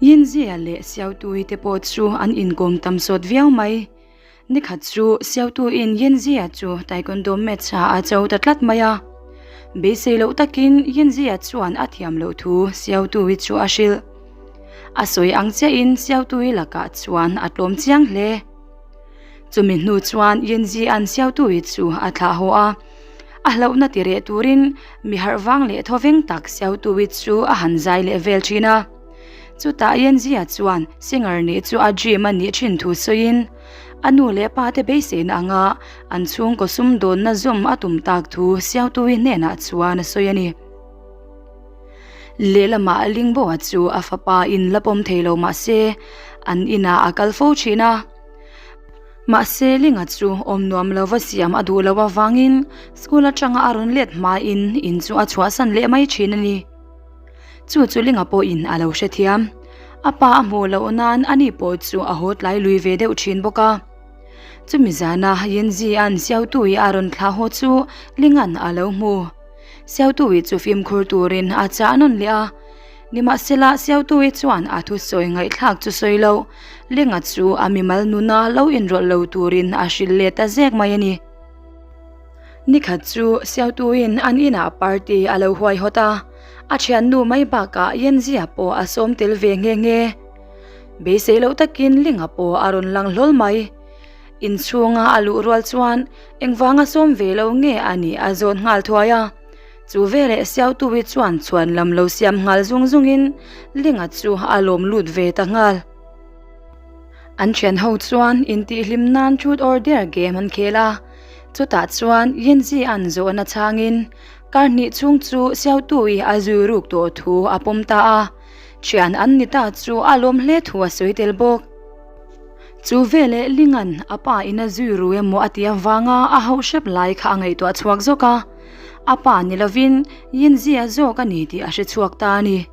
Yinzia leh Xiaotui te pawh chu an inkawm tam sawt viau mai. Nikhat chu Xiaotuiin Yinzia chu Taekwondo match ah a cho ta tlat mai a. Beisei loh takin Yinzia chuan a thiam loh thu Xiaotui chu a hrilh. A sawi ang chiahin Xiaotui lakah chuan a tlawm chiang hle. Chumi hnu chuan Yinzia'n Xiaotui chu a thlah haw a. A hlauhna ti reh turin mi harh vang leh thawveng tak Xiaotui chu a han zai leh vel thin a. Chutah Yinzia chuan singer nih chu a dream a nih thin thu sawiin a nu leh pa te beiseina anga an chhungkaw sumdawnna zawm a tum tak thu Xiaotui hnenah chuan a sawi a ni. Lehlamah Lingboa chu a fapa in la pawm thei lo mah se an inah a kal fo thin a. Mahse Linga chu awm nuam lo va siam a duh loh avangin school atanga a rawn let hmain in chu a chhuahsan leh mai thin a ni. Chu chu Linga pawhin a lo hrethiam. A pa a hmuh loh nan ani pawh chu a haw tlai lui ve deuh thin bawk a. Chumi zana Yinzi-a'n Xiaotui a rawn thlah haw chu Linga'n a lo hmu. Xiaotui chu fimkhur turin a chah nawn leh a. Nimahsela Xiaotui chuan a thusawi ngaihthlak chu sawi lo, Linga chu a mimal nuna lo inrawlh lo turin a hrilh leh ta zek mai a ni. Nikhat chu Xiaotuiin an inah party a lo huaihawt a, a thiannu mai bakah Yanzia pawh a sawm tel ve nghe nghe. Beisei loh takin Linga pawh a rawn lang hlawl mai. Inchhunga a luh rual chuan engvanga sawm ve lo nge a nih a zawn nghal thuai a. Chu veleh Siautuwi chuan chhuan lam lo siam nghal zung zungin Linga chu a lawm lut ve ta nghal. An thian ho chuan intihhlim nan truth or dare game an khel a. Chutah chuan Yinzi-a'n zawhna chhangin kar hnih chhung chu Siautuwi a zui ruk tawh thu a pawm ta a. Thian an ni ta chu a lawm hle thu a sawi tel bawk. Chu veleh Linga'n a pa in a zui ru emaw a ti avanga a hauh hrep lai kha a ngaihtuah chhuak zawk a, a pa ni lovin Yinzia zawk a ni tih a hre chhuak ta a ni.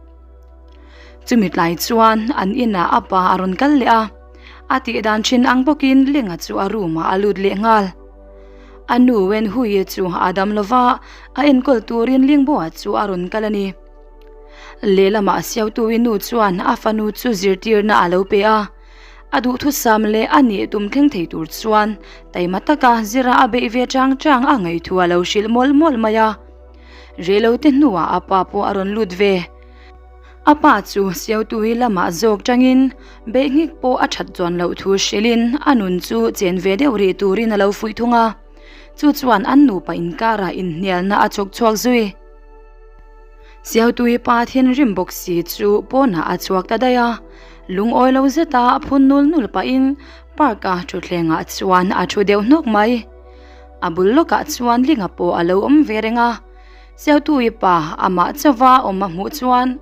Chumi tlai chuan an inah a pa a rawn kal leh a, a tih dan thin ang bawkin Linga chu a room ah a lut leh nghal. A nu Wenhui chu a dam lova, a enkawl turin Lingboa chu a rawn kal a ni. Lehlamah Siautuii nu chuan a fanu chu zirtirna a lo pe a, a duhthusam leh a nih tum thleng thei tur chuan taima taka zira a beih ve chang chang a ngaih thu a lo hrilh mawlh mawlh mai a. Reilote hnuah a pa pawh a rawn lut ve. A pa chu Siautuii lamah zawk tangin beih nghik pawh a that chuan loh thu hrilhin a nun chu chen ve deuh rih turin a lo fuih thung a, chu chuan an nupa inkarah inhnialna a chawk chhuak zui. Siautui pa thinrim bawk si chu pawnah a chhuak ta daih a, lungawi lo zeta a phun nul nul pahin park a thutthlengah chuan a thu deuh hnawk mai. A bul lawkah chuan Linga pawh a lo awm ve reng a, Siautui pa amah chauva awm a hmuh chuan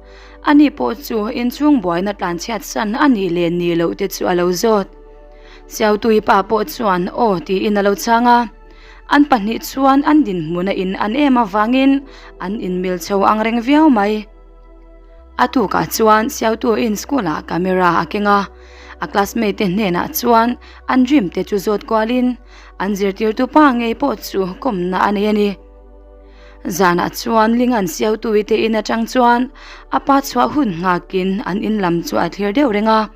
ani pawh chu inchhung buaina tlanchhiat san a nih leh nih loh te chu a lo zawt. Siautui pa pawh chuan aw tiin a lo chhang a. An pahnih chuan an dinhmun a in an em avangin an inmil chho ang reng viau mai. A tukah chuan Siautuin school ah camera a keng a, a classmate te hnenah chuan an dream te chu zawt kualin an zirtirtu pa ngei pawh chu kawmna a nei a ni. Zanah chuan Lingan Siautui te in atang chuan a pa chhuah hun nghakin an in lam chu a thlir deuh reng a.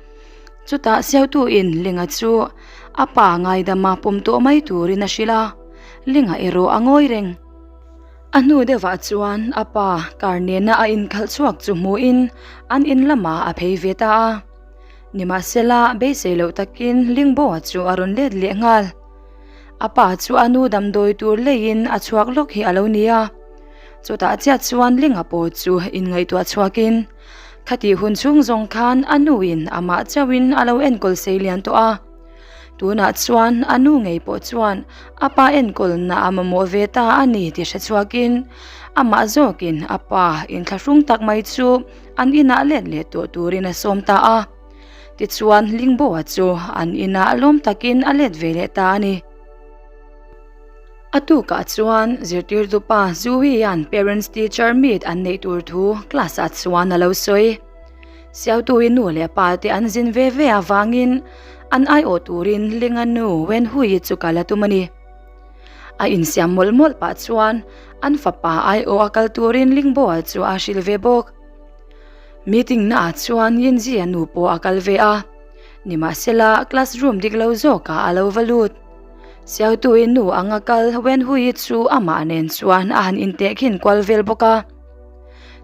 Chutah Siautuin Linga chu a pa ngaidama pawm tawh mai turin a hrilh a, Linga erawh a ngawi reng. A hnu deuhah chuan a pa car nena a inkhalh chhuak chu hmuhin an in lamah a phei ve ta a. Nimahsela beisei loh takin Lingboa chu a rawn let leh nghal. A pa chu a nu damdawi tur leiin a chhuak lawk hi a lo ni a. Chutah chiah chuan Linga pawh chu inngaihtuah chhuakin Khatih hun chhung zawng khan a nuin amah chauhin a lo enkawl sei lian tawh a. Tunah chuan a nu ngei pawh chuan a pa enkawlna a mamawh ve ta a ni tih hre chhuakin amah zawkin a pa inthlahrung tak mai chu an inah let leh tawh turin a sawm ta a. Tichuan Lingboa chu an inah lawm takin a let ve leh ta a ni. A tukah chuan zirtirtu pa Zuia'n parents teacher meet an neih tur thu class ah chuan a lo sawi. Siautuii nu leh pa te an zin ve ve avangin an aiawh turin Linga nu Wenhui chu kal a tum a ni. A insiam mawlh mawlh pah chuan an fapa aiawh a kal turin Lingboa chu a hrilh ve bawk. Meeting na ah chuan Yinzi-a nu pawh a kal ve a, nimahsela classroom dik lo zawkah a lo va lut. Siautu-i nu anga kal Wenhui-i chu amah nen chuan a han intehkhin kual vel bawk a.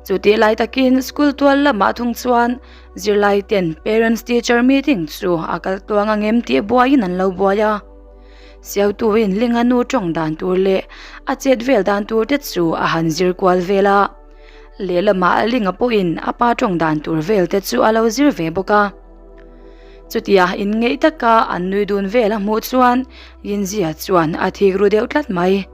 Chutih lai takin school tual lamah thung chuan zirlai ten parents teacher meeting chu a kal tluang angem tih buaiin an lo buai a. Siautuin Linga nu tawng dan tur leh a chet vel dan tur te chu a han zir kual vel a. Lehlamah Linga pawhin a pa tawng dan tur vel te chu a lo zir ve bawk a. Chutia inngeih taka an nui dun vel a hmuh chuan Yinzia chuan a thik ru deuh tlat mai.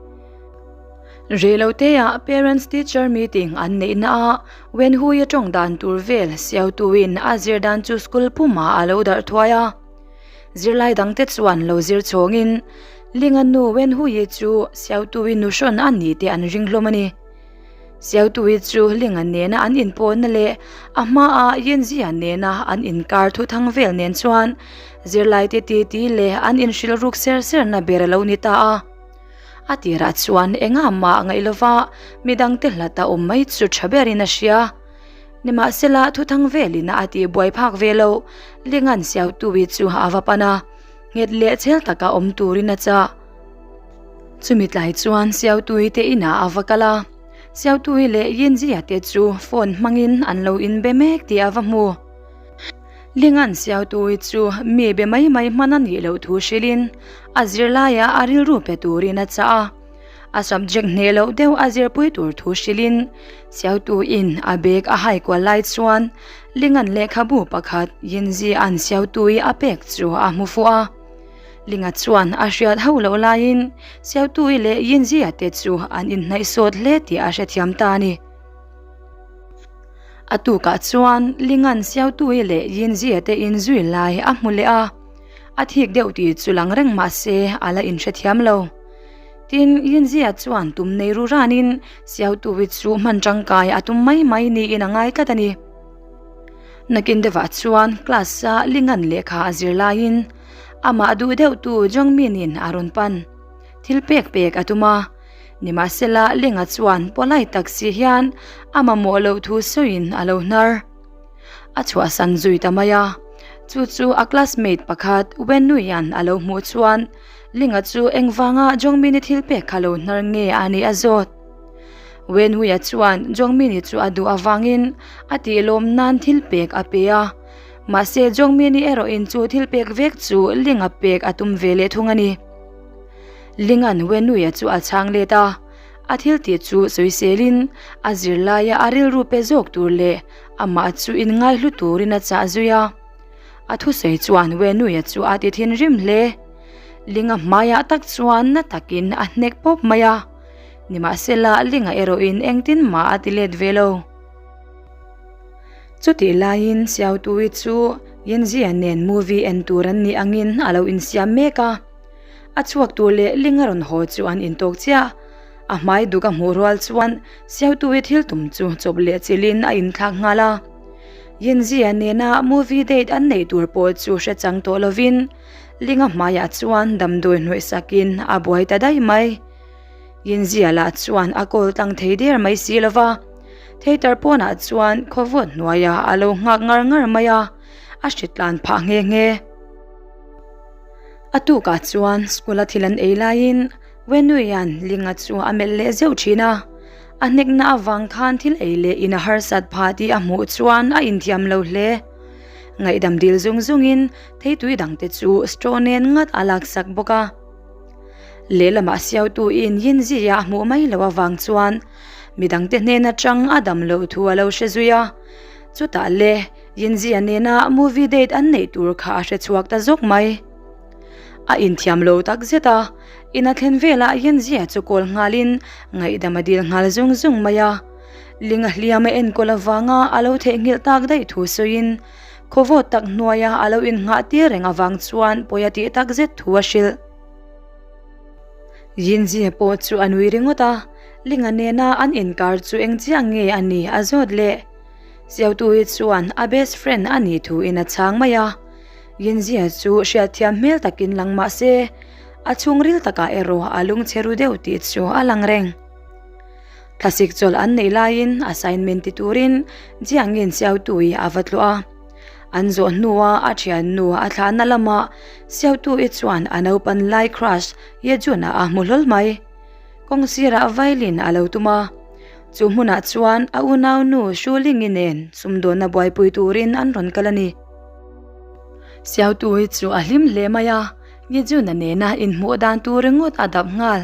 Reiloteah Parents Teacher Meeting an neih na a, Wenhuia tawng dan tur vel Siautuin a zir dan chu school pumah a lo darh thuai a. Zirlai dangte chuan lo zir chhawngin Linga nu Wenhuii chu Siautui nu hrawn a ni tih an ring hlawm a ni. Siautui chu Linga nena an inpawhna leh a hmaa Yinzia nena an inkar thuthang vel nen chuan zirlaite titi leh an inhrilhruk ser serna ber a lo ni ta a. A tirah chuan engah mah ngaih lova midangte hlat a awm mai chu tha berin a hria. Nimahsela thuthang velin a tih buai phak ve lo, Lingan Siautui chu a va pan a, nghet leh chhel taka awm turin a chah. Chumi tlai chuan Siautui te inah a va kal a, Siautui leh Yinzia te chu phone hmangin an lo inbe mek tih a va hmu. Lingan Siautui chu mi be mai mai hman a nih loh thu hrilhin a zirlaiah a rilru pe turin a chah a. A subject hneh loh deuh a zirpui tur thu hrilhin Siautuiin a bag a hai kual lai chuan Lingan lehkhabu pakhat Yinzia'n Siautui a pek chu a hmu fuh a. Linga chuan a hriat hauh loh laiin Siautui leh Yinzia te chu an inhnaih sawt hle tih a hrethiam ta a ni. A tukah chuan Lingan Siautui leh Yinzia te inzui lai a hmu leh a, a thik deuh tih chu lang reng mah se a la inhrethiam lo. Tin, Yinzia chuan tum nei ru ranin Siautui chu hman tangkai a tum mai mai niin a ngai tlat a ni. Nakin deuhah chuan class-a Lingan lehkha a zir laiin amah duh deuhtu Jongmin-in a rawn pan. Thil pek pek a tum a. Nimahsela, Linga chuan polite tak si hian a mamawh loh thu sawiin a lo hnar. A chhuahsan zui ta mai a. Chu chu a classmate pakhat Wennuia'n a lo hmuh chuan Linga chu engvanga Jongmini thil pek kha lo hnar nge a nih a zawt. Wennuia chuan Jongmini chu a duh avangin a tih lawm nan thil pek a pe a. Mahse Jongmini erawhin chu thil pek vek chu Linga pek a tum ve leh thung a ni. Lingan Wenuia chu a chhang let a, a thil tih chu sawiselin a zirlaia a rilru pe zawk tur leh amah chu inngaihlu turin a chah zui a. A thusawi chuan Wenuia chu a ti thinrim hle. Linga hmaiah tak chuan na takin a hnek pawp mai a, nimahsela Linga erawhin engtin mah a ti let ve lo. Chutih laiin Siautui chu Yinzia nen movie en tur an nih angin a lo insiam mek a. A chhuak tur leh ling a rawn haw chu an intawk chiah. A hmai duk a hmuh rual chuan Siautui thil tum chu chawp leh chilhin a inthlak nghal a. Yinzia nena movie date an neih tur pawh chu hre chang tawh lovin ling a hmaiah chuan damdawi hnawih sakin a buai ta daih mai. Yinzia lah chuan a kawl tlang thei der mai si lova, theatre pawnah chuan khawvawt hnuaiah a lo nghak ngar ngar mai a, a hritlan phah nghe nghe. A tukah chuan school a thil an ei laiin Wenuia'n Linga chu a melh leh zeuh thin a, a hnekna avang khan thil ei leh in a harsat phah tih a hmuh chuan a inthiam lo hle. Ngaihdam dil zung zungin theitui dangte chu straw nen ngat a laksak bawk a. Lehlamah Siautuin Yinzia a hmuh mai loh avang chuan midangte hnen atang a dam loh thu a lo hre zui a. Chutah le Yinzia nena movie date an neih tur kha a hre chhuak ta zawk mai. A inthiam lo tak zet a, in a thlen velah Yinzia chu kawl nghalin ngaihdam a dil nghal zung zung mai a. Ling a hliam a enkawl avanga a lo theihnghilh tak daih thu sawiin Khawvawt tak hnuaia a lo innghah tir reng avang chuan pawi a tih tak zet thu a hrilh. Yinzia pawh chu a nui ringawt a, Linga nena an inkar chu eng chiah nge a ni a zawt leh. Siautu hi chuan a best friend a nih thuin a chhang mai a. Yinzia chu hriatthiam hmel takin lang mah se, a chhungril takah erawh a lungchhe ru deuh tih chu a lang reng. Thlasik chawlh an neih laiin assignment ti turin Jiangin Xiaotui a va tlawh a. An zawh hnua a thiannu a thlahna lamah Xiaotui chuan a naupan lai crush Yejun-a a hmu hlawl mai. Kawng sirah violin a lo tum a, chu hmunah chuan a unaunu Shuling-i nen sumdawnna buaipui turin an rawn kal a ni. Xiaotui chu a hlim hle mai a, Yejun-a nena inhmuh dan tur ringawt a dap nghal.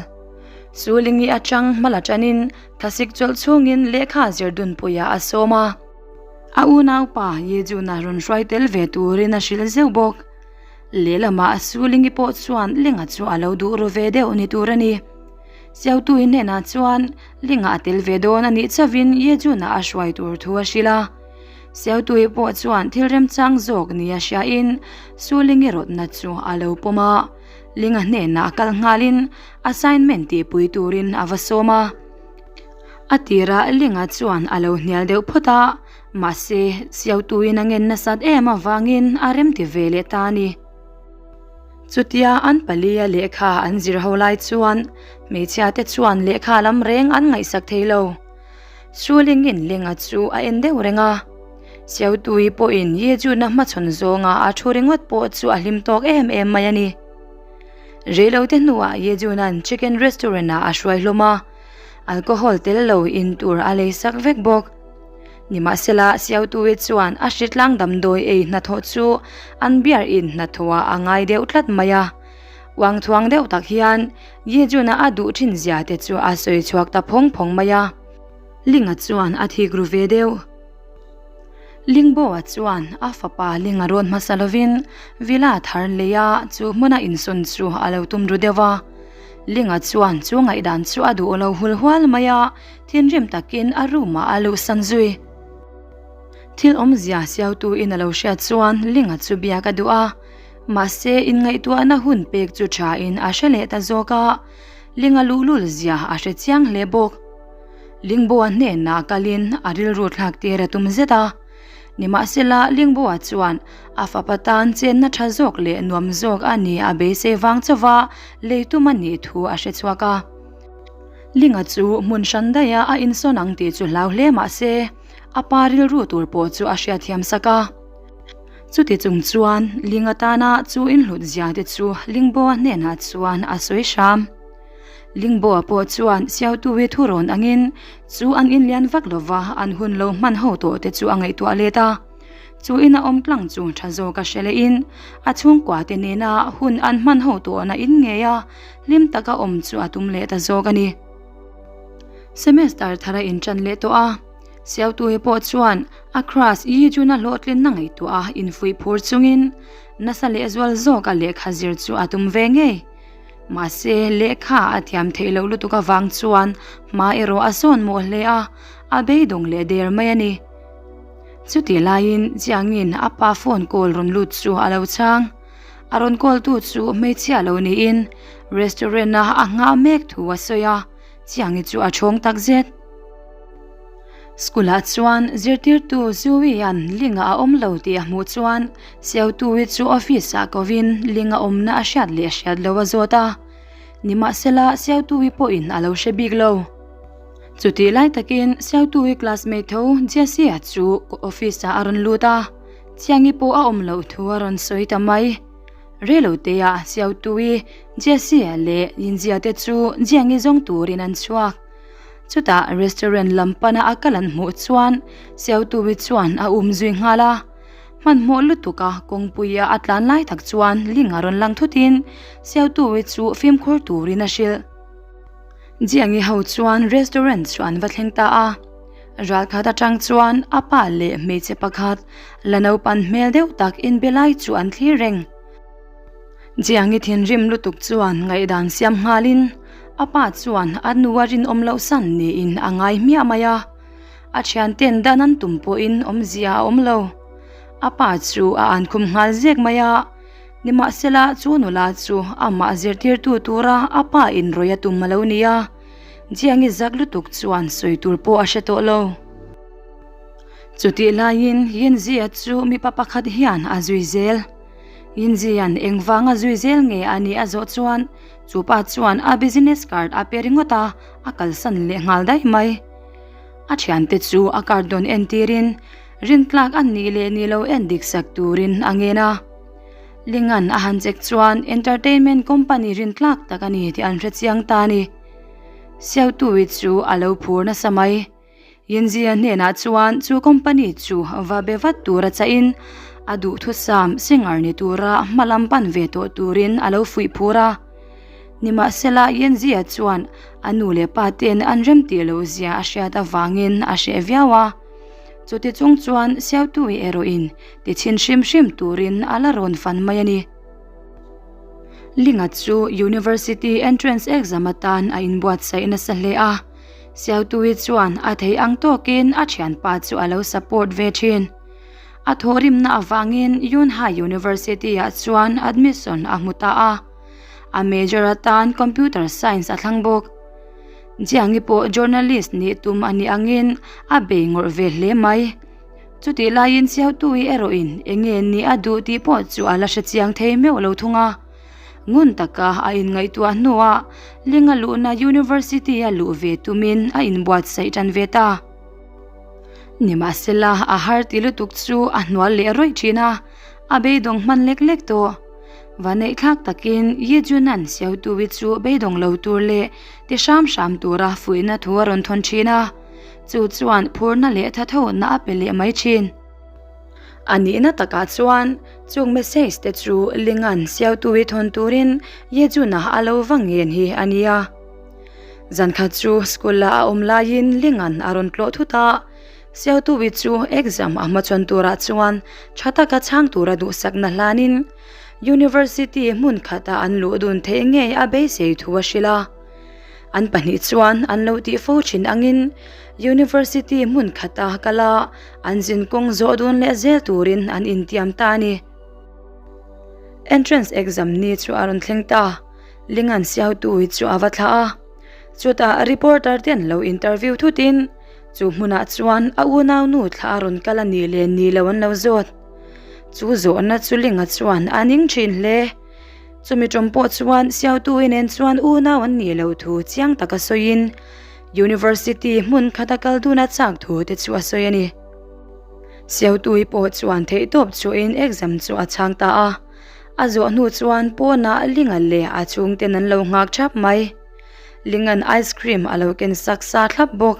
Shuling-i atang hma la tanin thlasik chawlh chhungin lehkha zir dunpuiah a sawm a. A unaupa Yejun-a rawn hruai tel ve turin a hrilh zeuh bawk. Lehlamah Sulingi pawh chuan Linga chu a lo duh ru ve deuh ni tur a ni. Siautui hnenah chuan Linga a tel ve dawn a nih chauhin Yejuna a hruai tur thu a hrilh a. Siautui pawh chuan thil remchang zawk nia hriain Sulingi rawtna chu a lo pawm a. Linga hnenah kal nghalin assignment tihpui turin a va sawm a. A tirah Linga chuan a lo hnial deuh phawt a. Mahse, Siautuin a ngen nasat em avangin a remti ve leh ta a ni. Chutia an palia lehkha an zir ho lai chuan hmeichhia te chuan lehkha lam reng an ngaihsak thei lo. Sulingin Linga chu a en deuh reng a. Siautui pawhin Yejuna hmachhawn zawnga a thu ringawt pawh chu a hlim tawk em em mai a ni. Reilote hnuah Yejuna'n chicken restaurant-ah a hruai hlawm a. Alcohol tel lo in tur a lei sak vek bawk. Nimahsela, Siautui chuan a hritlang damdawi ei hnathawh chu an beer in hnathawhah a ngai deuh tlat mai a. Uang thuang deuh tak hian Yejuna a duh thin zia te chu a sawi chhuak ta phawng phawng mai a. Linga chuan a thik ru ve deuh. Lingboa chuan a fapa Linga rawn hmasa lovin Villa thar leia chu hmuna insawn chu a lo tum ru deuh a. Linga chuan chu ngaihdan chu a duh lo hul hual mai a, thinrim takin a room ah a luhsan zui. Thil awmzia siautuin a lo hriat chuan Linga chu biak a duh a, mahse inngaihtuahna hun pek chu thain a hre leh ta zawk a, Linga luhlul zia a hre chiang hle bawk. Lingboa hnenah kalin a rilru thlak tir a tum zet a. Nimahsela, Lingboa chuan a fapa tan chenna tha zawk leh nuam zawk a ni a beisei vang chauva lei tum a nih thu a hre chhuak a. Linga chu hmun hran daiha a insawn ang tih chu hlau hle mah se, a pa rilru tur pawh chu a hriatthiam sak a. Chuti chung chuan Linga tana chu inhlut zia te chu Lingboa hnenah chuan a sawi hram. Lingboa pawh chuan Siautuhi thurawn angin chu an inlian vak lova an hun lo hman ho tawh te chu a ngaihtuah let a. Chu ina awm tlang chu tha zawk a hre lehin a chhungkua te nena hun an hman ho tawhna in ngei a, hlim taka awm chu a tum leh ta zawk a ni. Semester thar a inṭan leh tawh a, Siautuhi pawh chuan a crush Yijuna hlawhtlinna ngaihtuah a infuih phur chungin nasa lehzual zawk a lehkha zir chu a tum ve ngei. Mahse, lehkha a thiam theih loh lutuk avang chuan hma erawh a sawn mawh hle a, a beidawng leh der mai a ni. Chutih laiin Jiangin a pa phone call rawn lut chu a lo chhang. A rawn call tu chu hmeichhia lo niin restaurant a a nghah mek thu a sawi a, Jiangi chu a chhawng tak zet. School ah chuan zirtirtu Zuwian Linga a awm lo tih a hmuh chuan Siautuwi chu office ah kovin Linga awmna a hriat leh hriat lo a zawt a. Nimahsela Siautuwi pawhin a lo hre bik lo. Chutih lai takin Siautuwi classmate tho Jessie-a chu office ah a rawn lut a, Chiangi pawh a awm loh thu a rawn sawi ta mai. Reiloteah Siautuwi, Jessie-a leh Yinzia te chu Jiangi zawng turin an chhuak. Chutah restaurant lam pana a kal an hmuh chuan Siautuwi chuan a um zui nghal a. Hmanhmawh lutuk a kawngpuia a tlan lai tak chuan Ling a rawn lang thutin Siautuwi chu fimkhur turin a hrilh. Jiangi ho chuan restaurant chu an va thleng ta a. Ralkhat atang chuan a pa leh hmeichhe pakhat la naupan hmel deuh tak inbe lai chu an thlir reng. Jiangi thinrim lutuk chuan ngaihdan siam nghalin a pa chuan a nu a rinawm loh san niin a ngai hmiah mai a. A thianten dan an tum pawhin awmzia a awm lo. A pa chu a ankhum nghal zek mai a. Nimahsela chu nula chu amah zirtirtu tura a pa in rawih a tum a lo ni a. Jiangi zak lutuk chuan sawi tur pawh a hre tawh lo. Chutih laiin Yinzia chu mipa pakhat hian a zui zel. Yinzian engvanga zui zel nge a nih a zawh chuan chu pa chuan a business card a pe ringawt a, a kalsan leh nghal daih mai. A thiante chu a card dawn entirin rintlak a nih leh nih lo en dik sak turin a ngen a. Lingan a han check chuan entertainment company rintlak tak a ni tih an hre chiang ta a ni. Siautui chu a lo phur nasa mai. Yinzia hnenah chuan chu company chu va be vat tura chahin a duhthusam singer ni tura hma lam pan ve tawh turin a lo fuih phur a. Nimahsela Yinzia chuan a nu leh pa ten an remtih loh zia a hriat avangin a hreh viau a. Chuti chung chuan Siautui erawhin ti chhin hrim hrim turin a la rawn fan mai a ni. Linga chu University entrance exam atan a inbuatsaih nasa hle a. Siautui chuan a theih ang tawkin a thianpa chu a lo support ve thin. A thawhrimna avangin Yunhai University-ah chuan admission a hmu ta a. A major atan Computer Science a thlang bawk. Jiangi pawh journalist nih tum a nih angin a bei ngawrh ve hle mai. Chutih laiin Siautui erawhin eng nge nih a duh tih pawh chu a la hre chiang thei meuh lo thung a. Ngun taka a inngaihtuah hnuah Linga luhna University a luh ve tumin a inbuatsaih tan ve ta. Nimahsela a har ti lutuk chu a hnual leh rawih thin a, a beidawng hman lek lek tawh. Vaneihthlak takin Yi Junan Siautuwi chu beidawng lo tur leh ti hram hram tura fuihna thu a rawn thawn thin a, chu chuan phurna leh thathona a pe leh mai thin. A nihna takah chuan chung message te chu Lingan Siautui thawn turin Yejuna a lo va ngen hi a nia. Zankhat chu school ah a awm laiin Lingan a rawn tlawh thut a, Siautui chu exam a hmachhawn turah chuan tha taka chhang tura duhsakna hlanin University hmun khatah an luh dun theih ngei a beisei thu a hrilh a. An pahnih chuan an lo tih fo thin angin University hmun khata kal a, an zinkawng zawh dun leh zel turin an intiam ta a ni. Entrance exam ni chu a rawn thleng ta, Lingan Siautu hi chu a va thlah a. Chutah reporter te an lo interview thutin chu hmunah chuan a unaunu thla a rawn kal a nih leh ni lo an lo zawt. Chu zawhna chu Linga chuan a ning thin hle. Chumi ṭawm pawh chuan Siautui nen chuan unau an nih loh thu chiang taka sawiin University hmun khata kal dun a chak thu te chu a sawi a ni. Siautui pawh chuan theihtawp chuahin exam chu a chhang ta a, a zawh hnu chuan pawnah Linga leh a chhungten an lo nghak ṭhap mai. Linga'n ice cream a lo ken sak sa thlap bawk.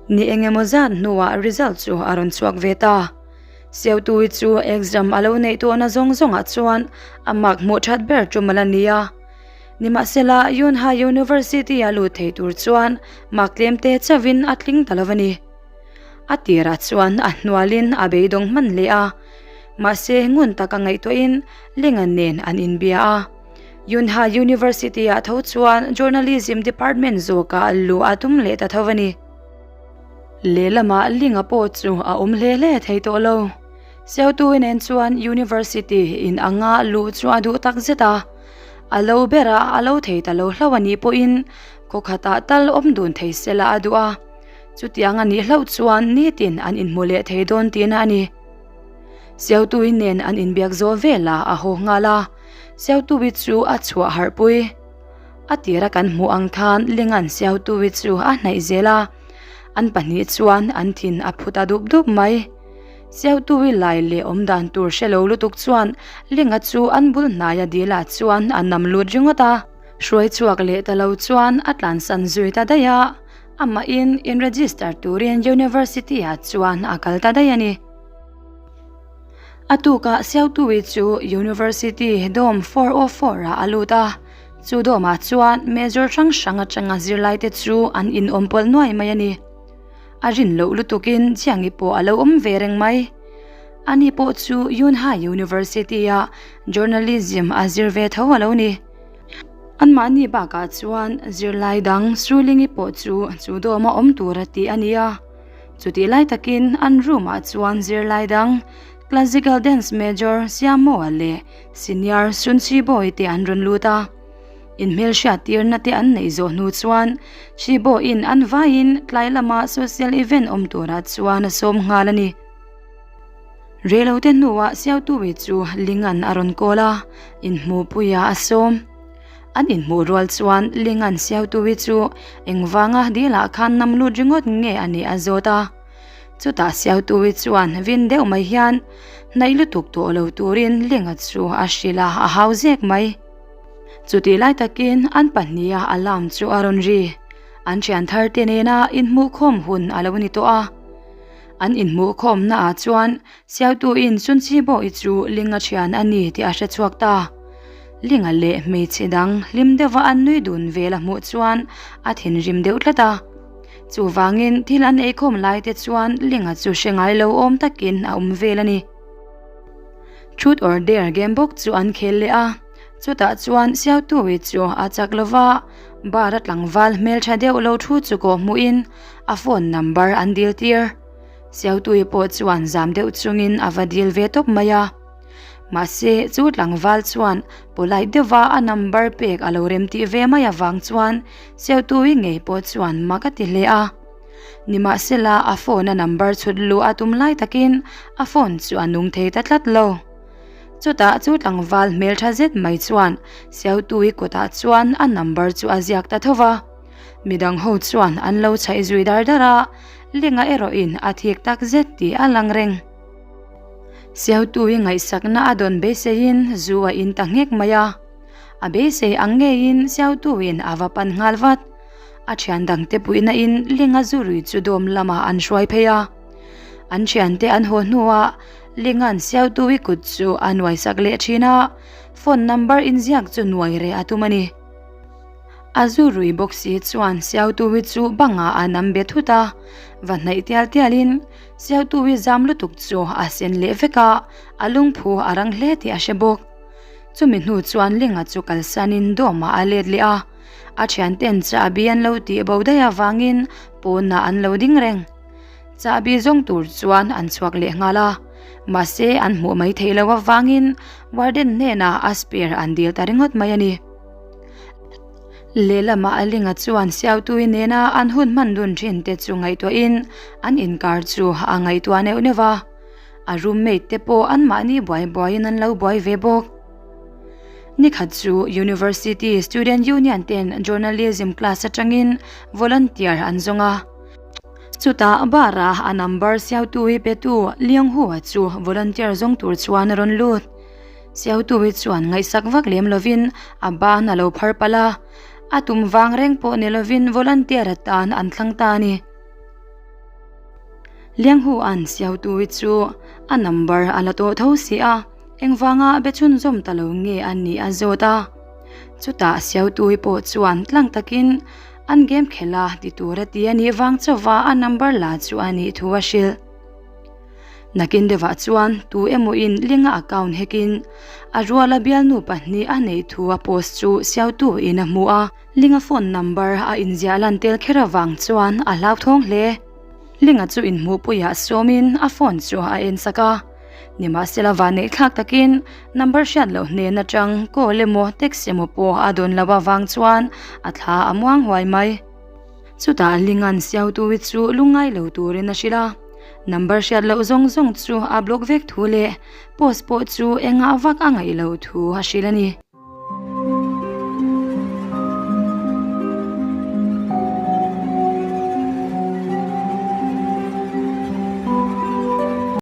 Ni engemaw zat hnuah result chu a rawn chhuak ve ta. Siautui chu exam a lo neih tawhna zawng zawngah chuan a mark hmuh that ber tum a la ni a. Nimahsela, Yunhai University a lut thei tur chuan mark tlem te chauhin a tling ta lo a ni. A tirah chuan a hnualin a beidawng hman hle a, mahse ngun taka ngaihtuahin Linga nen an inbia a. Yunhai University-ah tho chuan Journalism Department zawkah luh a tum leh ta tho a ni. Lehlamah Linga pawh chu a awm hle hle thei tawh lo. Siautui nen chuan University in anga luh chu a duh tak zet a, a lo berah a lo thei ta lo hlauh a nih pawhin khaw khatah tal awm dun thei sela a duh a, chutiang a nih hlauh chuan nitin an inhmu leh thei dawn tihna a ni. Siautui nen an inbiak zawh velah a haw nghal a, Siautui chu a chhuah harhpui. A tira kan hmuh ang khan Lingan Siautui chu a hnaih zel a, an pahnih chuan an thin a phu ta dup dup mai. Siautui lai leh awm dan tur hre lo lutuk chuan Linga chu an bul hnaia dilah chuan a nam lut ringawt a. Hruai chhuak leh ta lo chuan a tlansan zui ta daih a, amahin in register turin University ah chuan a kal ta daih a ni. A tukah Siautui chu University Dorm 404 ah a lut a, chu dorm ah chuan major hrang hrang atanga zirlaite chu an inawm pawlh nuai mai a ni. A rin loh lutukin Jiangi pawh a lo awm ve reng mai. Ani pawh chu Yunhai University ah Journalism a zir ve tho a lo ni. Anmahni bakah chuan zirlai dang Sulingi pawh chu chu dorm a awm tur a tih a ni a. Chutih lai takin an room ah chuan zirlai dang Classical Dance Major Siamoa leh Senior Sunchiboi te an rawn lut a. Inhmelhriat tirna te an neih zawh hnu chuan Chiboin an vaiin tlai lama social event awm turah chuan a sawm nghal a ni. Reilote hnuah Siautuwi chu Lingan a rawn kawl a, inhmuhpuiah a sawm. An inhmuh rual chuan Lingan Siautuwi chu engvanga dilah khan nam lut ringawt nge a nih a zawt a. Chutah Siautuwi chuan vin deuh mai hian hnaih lutuk tawh lo turin Linga chu a hrilh a, a hau zek mai. Chutih lai takin an pahniha alarm chu a rawn ri. An thian thar te nena inhmuhkhawm hun a lo ni tawh a. An inhmuhkhawmna ah chuan Siautuin Sunchi Bawi chu Linga thian a ni tih a hre chhuak ta. Linga leh hmeichhe dang hlim deuha an nui dun vel a hmuh chuan a thinrim deuh tlat a. Chuvangin thil an eikhawm lai te chuan Linga chu hre ngai lo awm takin a awm vel a ni. Truth or Dare game bawk chu an khel leh a. Chutah chuan Siautuwi chu a chak lo va, bar a tlangval hmeltha deuh lo thu chu kawh hmuhin a phone number an dil tir. Siautuwi pawh chuan zam deuh chungin a va dil ve tawp mai a. Mahse, chu tlangval chuan polite deuha a number pek a lo remtih ve mai avang chuan Siautuwi ngei pawh chuan mak a ti hle a. Nimahsela, a phone a number chhut luh a tum lai takin a phone chu a nung thei ta tlat lo. Chutah chu tlangval hmeltha zet mai chuan Siautui kawtah chuan a number chu a ziak ta tho va. Midang ho chuan an lo chhaih zui dar dar a, Linga erawhin a thik tak zet tih a lang reng. Siautui ngaihsakna a dawn beiseiin zu a in ta nghek mai a. A beisei ang ngeiin Siautuiin a va pan nghal vat. A thian dangte puihna in Linga zurui chu dawm lamah an hruai phei a. An thiante an haw hnuah Linga'n Siautuwi kut chu a nuai sak leh thin a, phone number inziak chu nuai reh a tum a ni. A zu rui bawk si chuan Siautuwi chu bangah a nam be thut a, va hnaih tial tialin Siautuwi zam lutuk chu a sen leh vek a, a lungphu a rang hle tih a hre bawk. Chumi hnu chuan Linga chu kalsanin dawmah a let leh a. A thianten chahbi an lo tih bo daih avangin pawnah an lo ding reng. Chahbi zawng tur chuan an chhuak leh nghal a, mahse an hmuh mai theih loh avangin warden hnenah a spare an dil ta ringawt mai a ni. Lehlamah Alinga chuan Siautui nena an hun hman dun thin te chu ngaihtuahin an inkar chu a ngaihtuah neuh neuh a, a roommate te pawh anmahni buai buaiin an lo buai ve bawk. Nikhat chu University Student Union ten Journalism class atangin volunteer an zawng a. Chutah bar-a a number Siautui petu Lianghua chu volunteer zawng tur chuan a rawn lut. Siautui chuan ngaihsak vak lem lovin a ban a lo phar palh a, a tum vang reng pawh ni lovin volunteer atan an thlang ta a ni. Lianghua'n Siautui chu a number a la tawh tho si a. Engvanga be chhunzawm ta lo nge a nih a zawt a. Chutah Siautui pawh chuan tlang takin an game khelh a ti tur a ti a nih vang chauha a number la chu a nih thu a hrilh. Nakin deuhah chuan tu emaw in Linga account hekin a ruala bialnu pahnih a neih thu a post chu Siautuiin a hmu a. Linga phone number a inziah lan tel kher avang chuan a hlauthawng hle. Linga chu inhmuhpuiah sawmin a phone chu a ensak a. Nimahsela vanneih thlak takin number hriat loh hnen atang call emaw text emaw pawh a dawn loh avang chuan a thla a muang huai mai. Chutah Lingan Siautuwi chu lungngai lo turin a hrilh a, number hriat loh zawng zawng chu a block vek thu leh post pawh chu engah vak a ngaih loh thu a hrilh a ni.